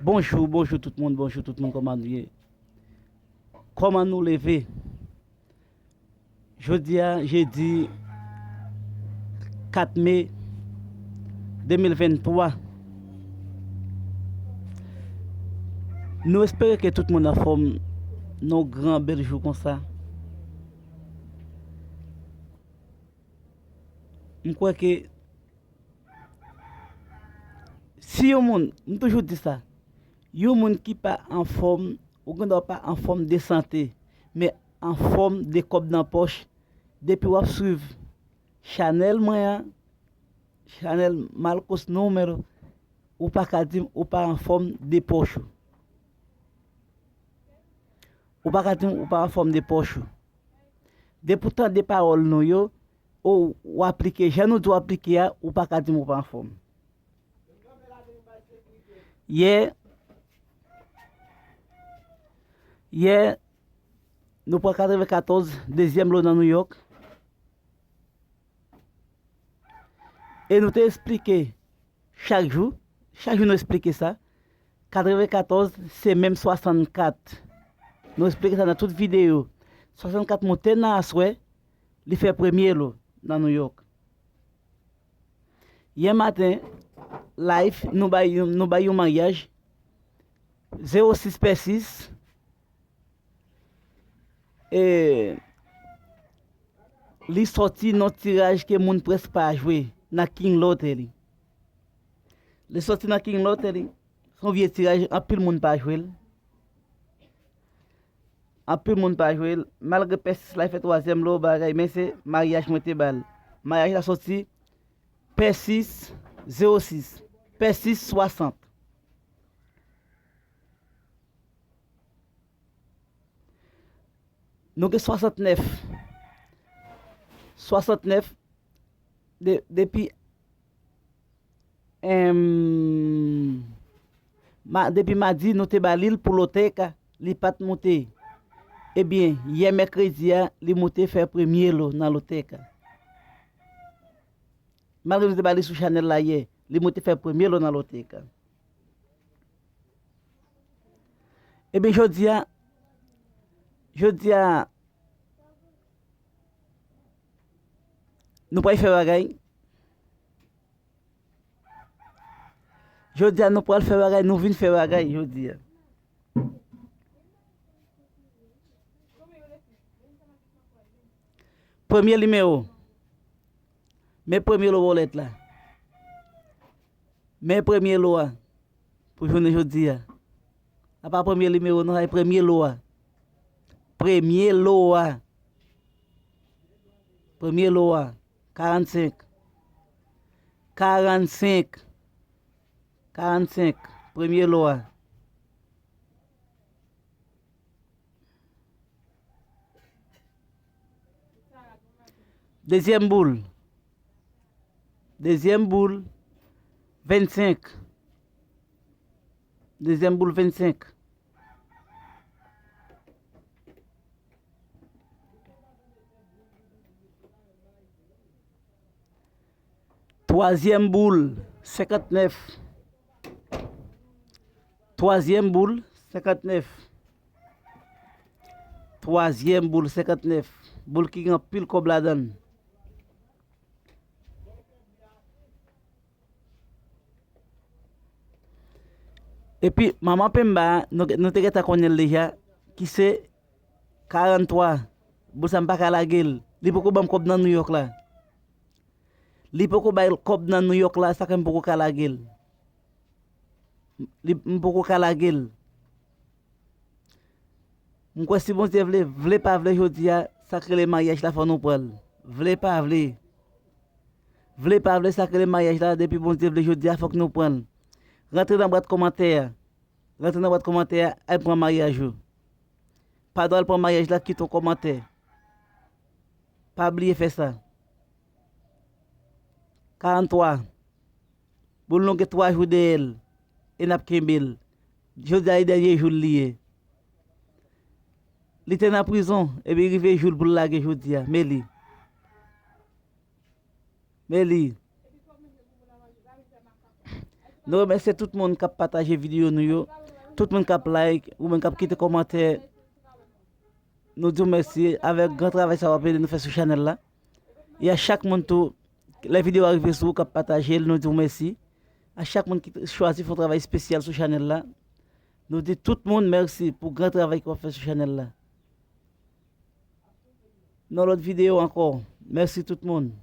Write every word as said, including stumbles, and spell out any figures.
Bonjou, bonjou tout moun, bonjou tout moun, kòman nou ye? Kòman nou leve? Jodi a, jedi kat me de mil venntwa. Nou espere ke tout moun anfòm nan yon gran bèl jou konsa. M kwè ke si yon moun, m toujou di sa, yon moun ki pa anfòm, ou gendwa pa anfòm de sante, men anfòm de kòb nan pòch, depi w ap swiv chanèl mwen an, chanèl Marcos Numero, ou pa ka di m ou pa anfòm de pòch ou. Ou pa ka di m ou pa anfòm de pòch ou. Depi w tande pawòl nou yo, ou, ou aplike, jan nou di w aplike a, ou pa ka di m ou pa anfòm. Yè, yè, nou pran katrevenkatòz, dezyèm lo nan Nouyòk. E nou te esplike chak jou, chak jou nou esplike sa. Katrevenkatòz se menm swasannkat. Nou esplike sa nan tout videyo. Swasannkat moute nan aswè, li fè premye lo nan Nouyòk. Yè maten, live, nou bay yon, nou bay yon maryaj, zewo sis pè sis, e li sòti nan tiraj ke moun prèske pa jwe nan King Lottery. Li sòti nan King Lottery, se yon vye tiraj, anpil moun pa jwe l. Anpil moun pa jwe l. Malgre pè sis la fè twazyèm lo bagay, men se maryaj mwen te ba l. Maryaj la sòti pè sis, zewo sis, pè sis swasant. Nou gen swasantnèf. Swasantnèf, de, depi, em, ma, depi madi, nou te ba li l pou Loteka, li pa t moute. Ebyen, yè mèkredi a, li moute fè premye lo nan Loteka. Malgre nou te ba li sou chanèl la yè, li moute fè premye lo nan Loteka. Ebyen, jodi a, jodi a, nou pral fè bagay. Jodi a, nou pral fè bagay, nou vin fè bagay jodi a. Premye nimewo. Men premye lo bòlèt la. Men premye lo a pou jounen jodi a. A pa premye nimewo, non, sa se premye lo a. Premye lo a. Premye lo a. Karannsenk. Karannsenk. Karannsenk. Premye lo a. Dezyèm boul. Dezyèm boul, vennsenk. Dezyèm boul, vennsenk. Twazyèm boul, senkantnèf. Twazyèm boul, senkantnèf. Twazyèm boul, senkantnèf. Boul ki gen anpil kòb ladan l. Epi, manman penmba a, nou, nou te gentan konnen l deja, ki se karantwa. Boul sa m pa ka lage l. Li poko ban m kòb nan Nouyòk la. Li poko bay kòb nan Nouyòk la, sa fè m poko ka lage l. Li, m poko ka lage l. M kwè si Bondye vle, vle pa vle jodi a, sa k rele maryaj la fò nou pran l. Vle pa vle. Vle pa vle sa k rele maryaj la, depi Bondye vle jodi a fòk nou pran l. Rantre nan bwat kòmantè a. Rantre nan bwat kòmantè a, al pran maryaj ou. Pa dwe al pran maryaj la, kite yon kòmantè. Pa bliye fè sa. Karantwa. Boul nou gen twa jou dèyè l. E n ap kenbe l. Jodi a, e dènye jou l li ye. Li te nan prizon, epi rive jou l pou l lage jodi a. Men li. Men li. Nou remèsye tout moun k ap pataje videyo nou yo, tout moun k ap like, ou menm k ap kite kòmantè. Nou di w mèsi avèk gran travay sa w ap ede nou fè sou chanèl la. E a chak moun tou, lè videyo a rive sou ou k ap pataje l, nou di w mèsi. A chak moun ki t- chwazi fè yon travay espesyal sou chanèl la, nou di tout moun mèsi pou gran travay ke w ap fè sou chanèl la. Nan lòt videyo ankò, mèsi tout moun.